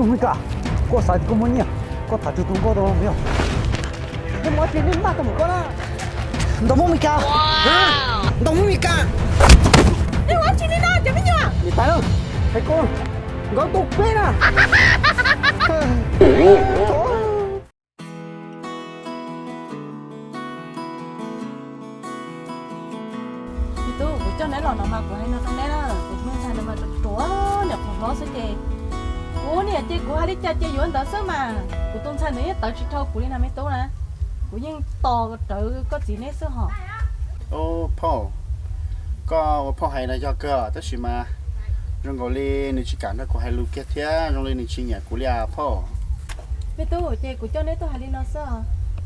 Muaj Mes Kas, koj xav tias koj muaj nyiaj, koj tham txog tus nkauj tau los me yog. Neb mus ua tsi nej npaj tau mus koj na. Ntaus muab Mes Kas. Ntaus muab Mes Kas. Neb ua tsi li no cov me nyuam? Niam tais, hais koj, nkawd tau peb na. Me tub, kuv coj neb los no mas kuv hais no rau neb na, kuv tus ntxhais no mas ruam ruam, nyuam qhuav hlob xwb ces kuv ua niam ces kuv hais li cas ces yuav ntawd xwb mas. Kuv tus ntxhais ntawd yeej tawv tsis dhau kuv li na me tub na, kuv yeej tos rawv koj txiv neb xwb hos. Phauj, koj ua phauj hais no yog kawg tab sis mas zoo nkaus li nws tsis kam nrog kuv hais lus kiag thiab zoo li nws tsis nyiam kuv li as phauj. Me tub, ces kuv coj neb tuaj hais li no xwb.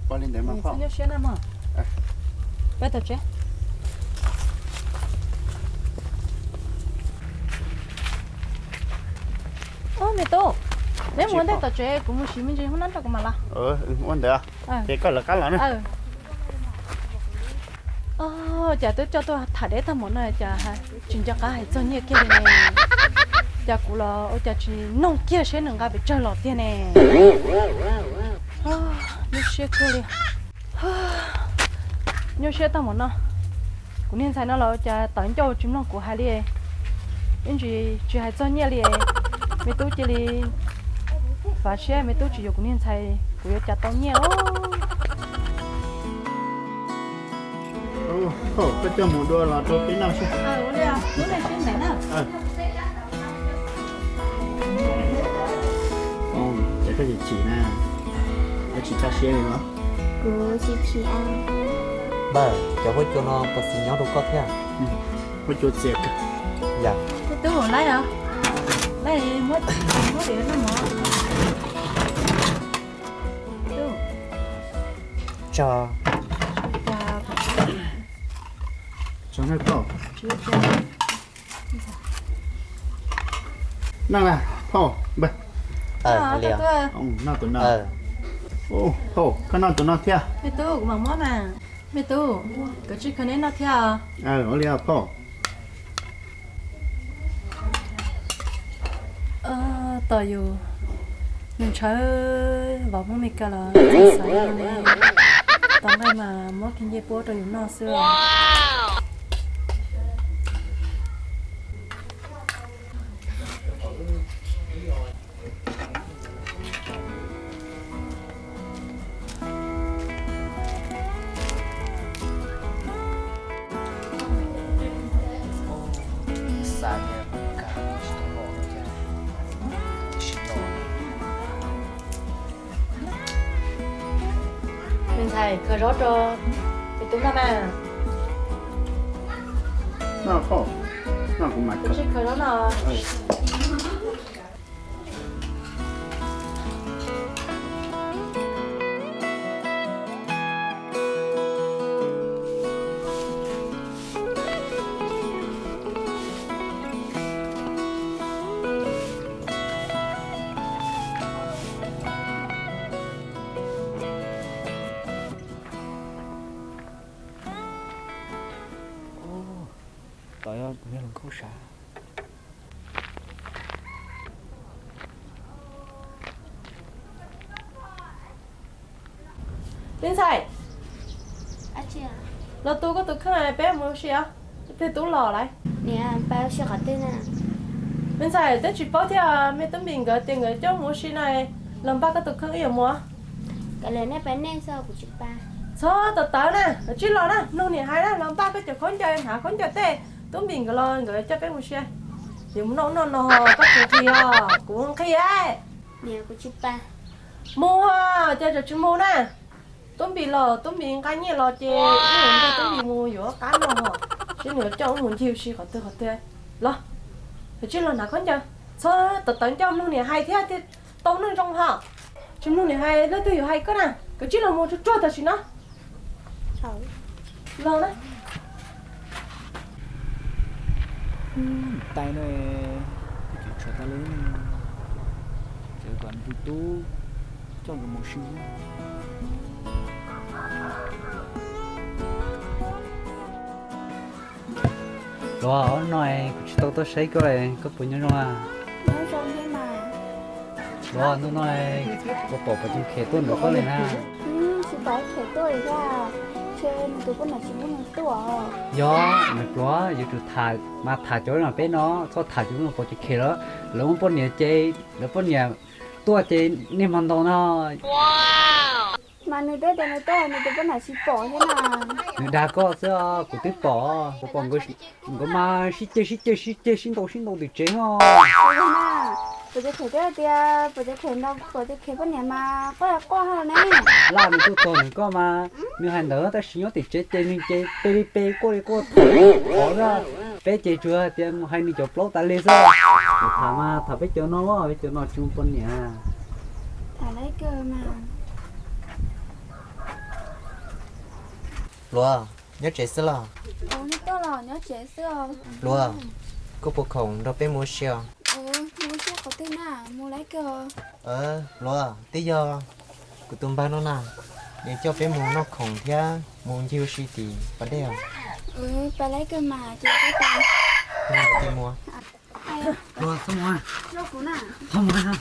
Ua li ntawd mas phauj. Nyuaj siab na mog. Peb tom tsev. Ob, me tub, neb mus ua ntej tom tsev, kuv mus siv me ntsis hoob nab rau kuv mam los. Ua ntawd, ces koj lawv qab los na. Cas twb coj tuaj tham deb tag mus no cas tsis nco qab hais txog nyiaj kiag li ne. Cas kuv los ua cas tsis noog kiag seb nws nqa pes tsawg los tiag ne. Nyuaj siab kawg li. Nyuaj siab tag mus no. Kuv niag ntxhais no los ua cas tawv ncauj tsis mloog kuv hais li. Ib ntsis tsis hais txog nyiaj li, me tub cia li fav siab, me tub tsis yuav kuv niag ntxhais kuv yuav cas tau nyiaj os. Koj coj mus dua los rau peb noj seb. Ces koj chim chim na, koj tsis txhob siab li os. Kuv tsis chim a. Npawg, cov huab cua no puas txi nyob rau koj thiab? Huab cua txias kawg. Yam. Tub, laib os. Laib muab, muab diav noj mov. Tso. Tso na koj. Noj na, phauj, npawg. Noj tus no. Phauj, koj noj tus no thiab. Me tub, kuv mam muab mas. Me tub, koj tsis khaws neb noj thiab os. Ua li phauj. Tos yus, yus ntshaw vauv Hmoob Mes Kas los txawj xaiv no ne. Tos nqaij mas muab kiag ncej puab rau yus noj xwb. Me ntxhais, khaws zaub rau tus tub noj na. Noj phauj, noj kuv mam khaws. Khaws zaub no. Tom yog kuv niag hluas nkauj sav. Me ntxhais, los tu koj tus kheej peb mus ua si os. Twg tub los lawm? Me ntxhais, twb tsis paub thiab, me tub Npis nkawd tias nkawd coj mus ua si no, los npaj koj tus kheej wb yuav mus. Txhob tawv tawv na, tsij los na, mloog niam hais na, los npaj koj cov khaub ncaws, hnav khaub ncaws tej. Tub Npis nkawd los nkawd coj peb mus ua si. Yuav mus noj ub noj no, koj tsis nqhis os, kuv nqhis. Mus, cas tseem tsis mus na? Tub Npis los, Tub Npis nqa nyiaj los ces wb yuav nrog Tub Npis mus yuav qab no, seb nws yuav coj wb mus ncig ua si qhov twg qhov twg. Los, tsij los hnav khaub ncaws, txhob tawv tawv ncauj, mloog niam hais thiab, tau neej zoo ho. Tsis mloog niam hais, leej twg yuav hais koj na, koj tsij los mus tsuag tsuag tam sim no. Los na. Tais no, tsis tshuav tau li, tseem kom nws tus tub coj nkawd mus ua si. Luag, ob no kuv tsis tau tuaj saib koj, koj puas nyob zoo a? Nyob zoo thiab mas. Pluav, hnub no puas pom Pov Cov Khem tuaj nrog koj li na? Tsis pom Khem tuaj li thiab, ntshe nws tus poj niam tsis muab nws tuaj. Yog, nws pluav yuav tsum tham mas tham cov no peb no, txhob tham cov no Pov Cov Khem lawm, lawv muaj poj niam ces lawv poj niam tuaj ces niaj hmo ntaus no. Mas nws twb tias nws tuaj, nws tus poj niam tsis pom thiab na. Nws dag koj xwb, kuv twb pom, kuv pom nkawd mas sib ceg sib ceg sib ceg sib ntaus sib ntaus tim tsev no. Pov Cov Khem twb tias Pov Cov Khem ntaus Pov Cov Khem poj niam mas quaj quaj no ne. Laj nws tuaj txog nws koj mas nws hais ntawd tab sis nyob tim tsev ces nws ces pe li pe quaj li quaj thov na. Peb ces tsuas hais tias mus hais nws cov plaub tas li xwb. Tham mas tham peb cov no, peb cov no tsis muaj poj niam. Tham lawv kawg mas. Pluav, nyob tsev xwb los? Pluav, koj puas khoom nrog peb mus ua si os? Mus ua si qhov twg na, mus lawv kawg. Pluav, twb yog kuv tus npawg no na, nws coj peb mus noj khoom thiab mus ncig ua si tim pas dej os. Pais lawv kawg mas ces mus. Pluav, txhob mus, txhob mus.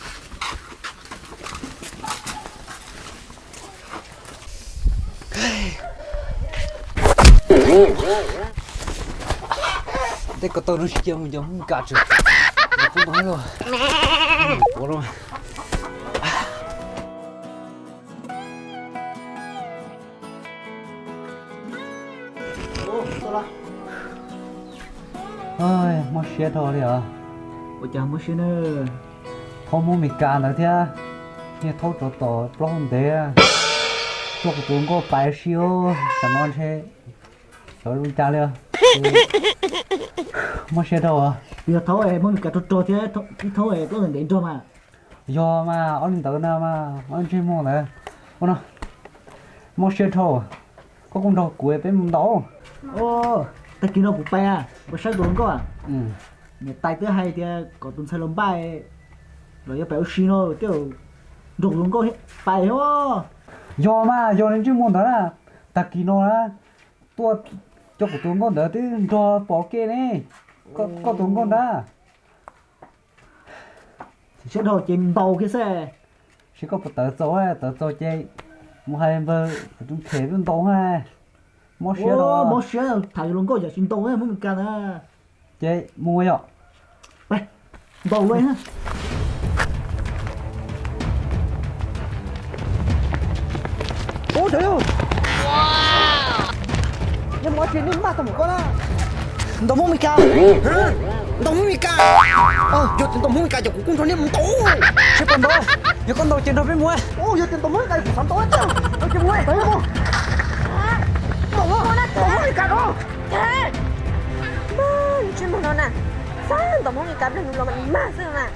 Tej ko taw no tsis cia mus nco Hmoob Meskas tsev, kuv no los, kuv no. Mob siab dhau li os. Ua cas mob siab na? Thaub Hmoob Meskas ntawd thiab, niag Thaub tsov tom plaub hau ntev, coj kuv tus hluas nkauj pais si, tam no ntshe xyov zoo cas li. Mob siab dhau. Yog Thaub Hmoob Meskas rog rog thiab ib Thaub plaub hau ntev nrog mas. Yog mas, ob li ntawd na mas, ob ntsej muag ntawd. Ua no, mob siab dhau, koj kuj nrog kuv peb mus ntaus. Tag kis no kuv pais, kuv saib tus hluas nkauj. Niam tais twb hais tias kom tus ntxhais los npaj, los yuav pais ua si no, tej zaum nrog tus hluas nkauj pais os. Yog mas, yog li ntsej muag ntawd na, tag kis no na, tuaj coj kuv tus hluas nkauj ntawd twb nrog pom kev ne, koj tus hluas nkauj ntawd. Siab dhau ces ntaus kiag xwb. Seb koj puas tawv txaus, tawv txaus ces mus hais npawg Pov Cov Khem tuaj ntaus. Mob siab, mob siab, tham hluas nkauj yam tsis ntaus Hmoob Meskas na. Ces mus yom. Ntaus luaj. Ub, nej mus ua si nej maj tau mus koj na. Ntaus Hmoob Meskas. Ntaus Hmoob Meskas. Yog tias ntaus Hmoob Meskas ces kuv kuj nrog nej mus ntaus. Seb puas ntaus, yog koj ntaus ces nrog peb mus. Yog tias ntaus Hmoob Meskas kuv xav ntaus. Ntaus Hmoob Meskas no. Ntsej muag no na, xav ntaus Hmoob Meskas pliag nws los mas mag xwb na.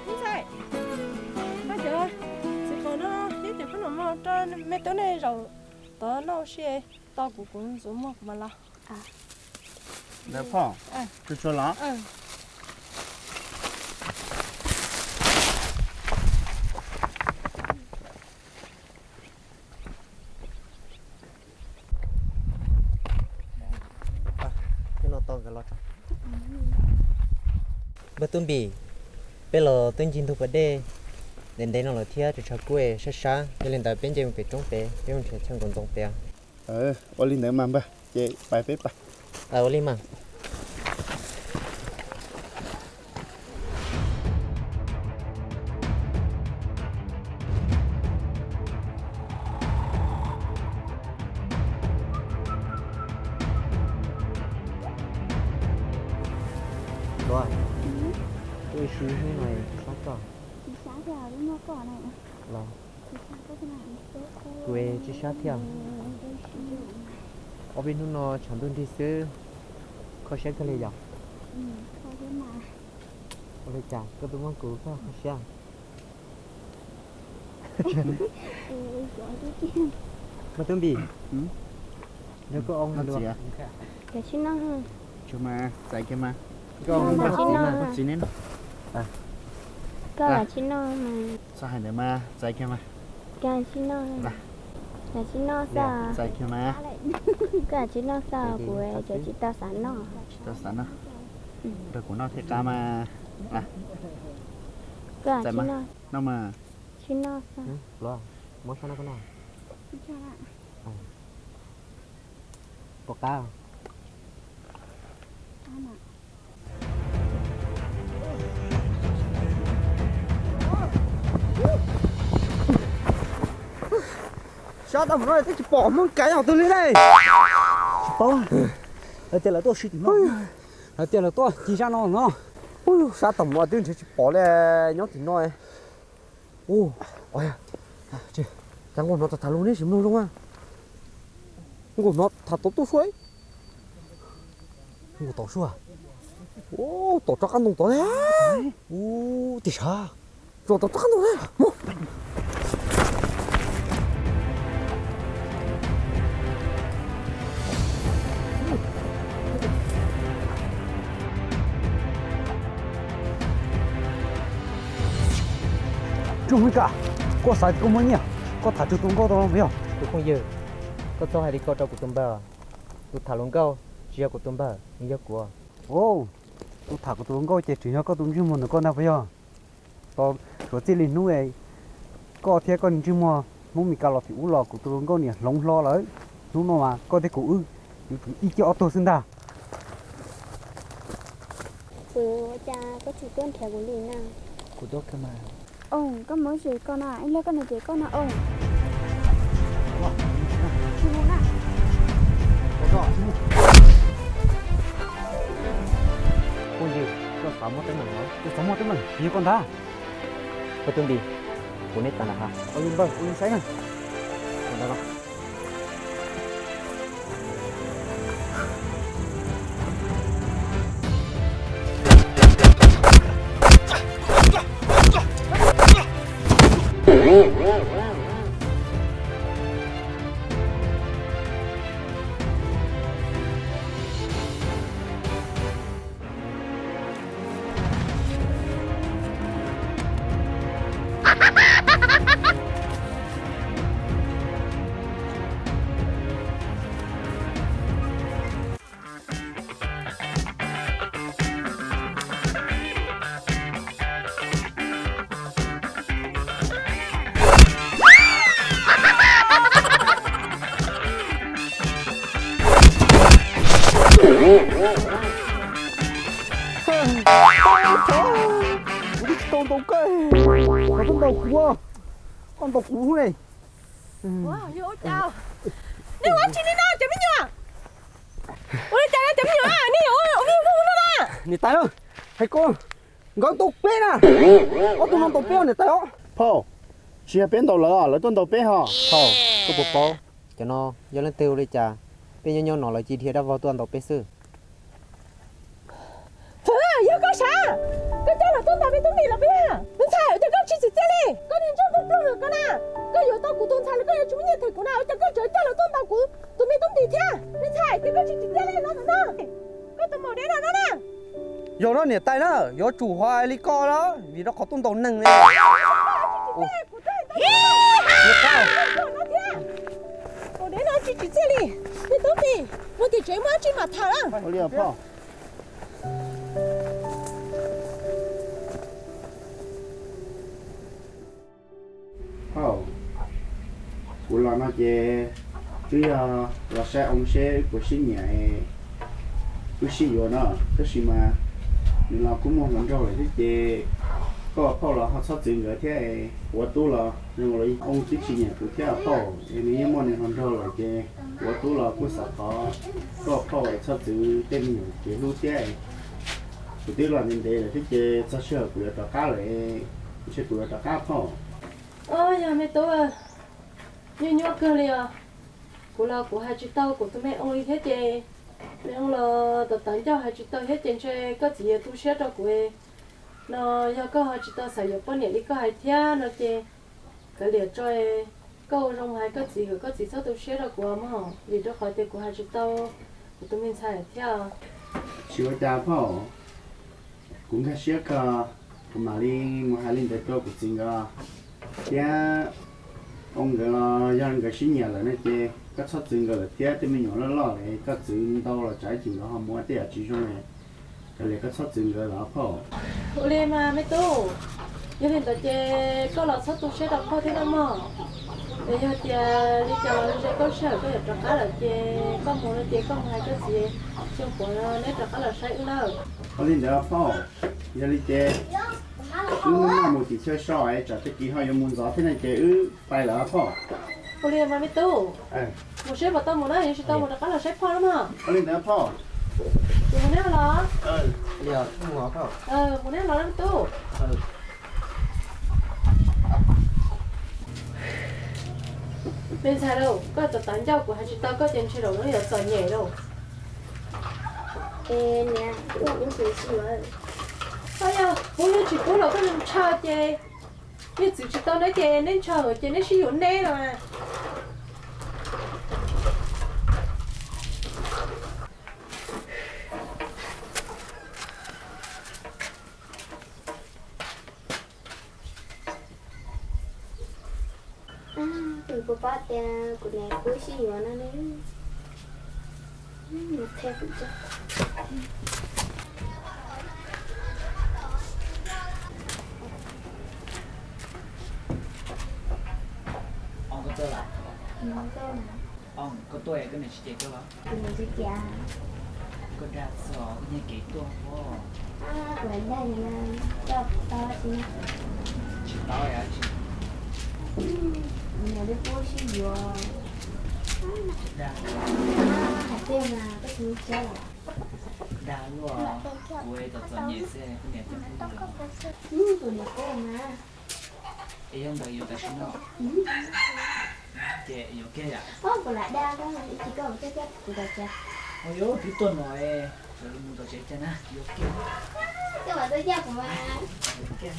Ntxhais, koj cov txiv qaub no, ib cov khaub ncaws mog rau me tub nej zaum tod noj ua si, tos kuv, kuv ntxuav muag kuv mam los. Ntawd phauj, tsuag tsuag los. Npawg Tub Npis, peb los twb ncig ntug pas dej ntev ntev no lawm thiab tshav tshav kub sab sab, yog li ntawd peb nce mus pem roob pem, peb mus nrhiav chaw nkaum ntxoov pem. Ua li ntawd mas npawg, ces pais peb pais. Ua li mas. Luav, kuv ib sim hnub no kuv sab koj. Kuv sab koj, lub noj koj na. Los. Kuv tsis sab thiab. Ob peb hnub no tshav ntuj nrig xwb, kho siab kawg li yom. Ua li cas koj tuaj muab kuv koj kho siab? Muaj tub npis, nrog koj ua no. Tsis noj. Txais kiag mas. Koj ua txiv ne. Koj lam tsis noj mas. Txhob hais ntawd mas, txais kiag mas. Koj tsis noj. Lam tsis noj xwb. Txais kiag mas. Koj tsis noj xwb, kuv cov tsis tau xav noj. Tsis tau xav noj. Nrog kuv noj thiaj qab mas. Koj tsis noj. Noj mas. Tsis noj xwb. Muab sab no koj noj. Puas qab? Sab tau mus no twb tsis pom Hmoob Kav hauv twg li ne. Tsis paub. Lawv tias lawv tuaj si tim no. Lawv tias lawv tuaj ci zaj no no. Sab tau mus no twb nrhiav tsis pom li, nyob tim no. Ua, cas nkaus hnov tham lus neb tsis mloog zoo a? Nkaus hnov tham tod tuaj suab. Nkaus tom suab. Ua, tom rov qab ntoo tod li. Ua, tias sav. Tod rov qab ntoo li. Tub Hmoob Kav, koj xav tias koj muaj nyiaj, koj tham tsawg tus nkauj tau los puas yog? Tus phooj ywg, koj txhob hais li ko rau kuv tus npawg. Tus tham hluas nkauj tsis yog kuv tus npawg, nws yog kuv. Tus tham kuv tus hluas nkauj ces tseem yog koj tus ntsej muag ntawm koj ntag puas yog? Tos suav txij li hnub koj thiab koj ntsej muag Hmoob Mes Kas los tim ub los kuv tus hluas nkauj niam hloov hlo lawm. Hnub no mas koj thiab kuv wb yuav tsum ib ce ob tuag xwb ntag. Kuv cas koj tsis tuaj nrhiav kuv li na? Kuv tuaj kawg mas. Os, koj muab zes koj na, ib leeg koj nrhiav koj na os. Phooj ywg, koj xav muaj teeb meem los? Koj xav muaj teeb meem, yog koj ntag. Koj tus npis, kuv neb tas nram hav. Ua li npawg, ua li saib na. Kuv twb tsis tau ntaus koj, koj twb ntaus kuv, koj ntaus kuv ne. Nej ua tsi li no cov me nyuam? Ua li cas cov me nyuam, nej yuav ua vij ua vog no na? Niam tais, hais koj, nkawd ntaus peb na. Ob tug no ntaus peb os niam tais os. Phauj, tsis yog peb ntaus lawv os, lawv tuaj ntaus peb ho. Phauj, koj puas paub cov no yog leej twg ua li cas peb nyob nyob no lawv cia dhia dab vog tuaj ntaus peb xwb. Fwv, yog koj sav, koj coj lawv tuaj ntaus me tub npis los puas yog? Me ntxhais, ua cas koj tsis tsim txiaj li? Koj niag ntsej muag pluag lawm koj na, koj yuav tau kuv tus ntxhais los koj yuav tsis muaj nyiaj them kuv na, ua cas koj tseem coj lawv tuaj ntaus kuv tus me tub npis thiab? Me ntxhais, ces koj tsis tsim txiaj li no no, koj tus maum dev no no na. Yog no niam tais na, yuav tsum hais li ko na, vim rau qhov tuaj ntaus neeg li. Maum dev no tsis tsim txiaj li, me tub npis, mus tim tsev muaj dab tsi mam tham na. Phauj, kuv los no ces twb yog los saib oo seb wb puas sib nyiam, wb sib yuav no, tab sis mas nws los kuj muaj hluas nraug lawm thiab ces koj phauj los ho txhob txwv nkawd thiab, kuv ua tub los zoo li oo twb tsis nyiam kuv thiab phauj, es nws yeej muaj nws hluas nraug lawm ces kuv ua tub los kuj xav thov koj phauj es txhob txwv tej me nyuam kev hlub thiab. Kuv twb los ntev ntev lawm thiab ces txog sij hawm kuv yuav rov qab lawm, ntshe kuv yuav rov qab phauj. Yog me tub, nyuaj nyuaj kawg li os. Kuv los kuv hais tsis tau kuv tus me oo li thiab ces me oo los tawv tawv ncauj hais tsis tau thiab ces ntshe koj txiv yuav tu siab rau kuv no. Yog koj ho tsis tau xav yuav poj niam li koj hais thiab no ces kav liam tso, koj ua zoo mus hais koj txiv kom koj txiv txhob tu siab rau kuv mog, vim rau qhov tias kuv hais tsis tau kuv tus me ntxhais thiab. Tsis ua cas phauj, kuv nkag siab kawg, kuv mam li mus hais li ntawd rau kuv txiv nkawd thiab. Oo nkawd los yog nkawd sib nyiam lawm no ces koj txhob txwv nkawd lawm thiab, tej me nyuam loj loj lawm, koj txwv ntau los tsam ib chim nkawd ho muaj tej yam tsis zoo, kav liam koj txhob txwv nkawd lawm phauj. Ua li mas me tub, yog li ntawd ces koj los txhob tu siab rau phauj thiab nawb mog. Es yog tias li cas los ntshe koj sij hawm koj yuav rov qab lawm ces koj mus no ces koj mus hais koj txiv Xyooj Puav neb rov qab los saib wb nawb. Ua li ntawd phauj, yog li ces wb maj mus tim chaw so es tsam tag kis ho yuav mus ntxov thiab no ces wb pais lawm phauj. Ua li mas me tub, mus saib puas tau mus na, yog tsis tau mus rov qab los saib phauj na mog. Ua li ntawd phauj. Ces mus neb los? Mus neb los me tub. Me ntxhais lauj, koj tawv tawv ncauj kuv hais tsis tau koj ces ntshe zaum no yuav txom nyem lauj. Yog kuv yeej tsis pub los koj ntshaw ces yeej txwv tsis tau neb ces neb ntshaw ces neb sib yuav neb los mas. Kuv paub tias kuv niam pub sib yuav no ne. Koj tuaj koj niam tsis cem koj los? Kuv niam tsis cem. Koj dag txog koj nyiag kev tuaj os. Kuv dag li na, koj paub tsis? Tsis paub dab tsi. Kuv niam twb pub sib yuav. Dag. Hais tiag mas koj tsis ntsia los? Dag luaj, kuv txom txom nyem xwb koj niam twb pub. Kuv niam pub mas. Es yog ntawd yuav tam sim no. Ces yuav kiag yom. Kuv lam dag koj ib chim koj thiaj tias kuv tom tsev. Ua yuav twb tuaj no, mus tom tsev kiag na, yuav kiag. Koj mam tuaj coj kuv mas. Yuav kiag.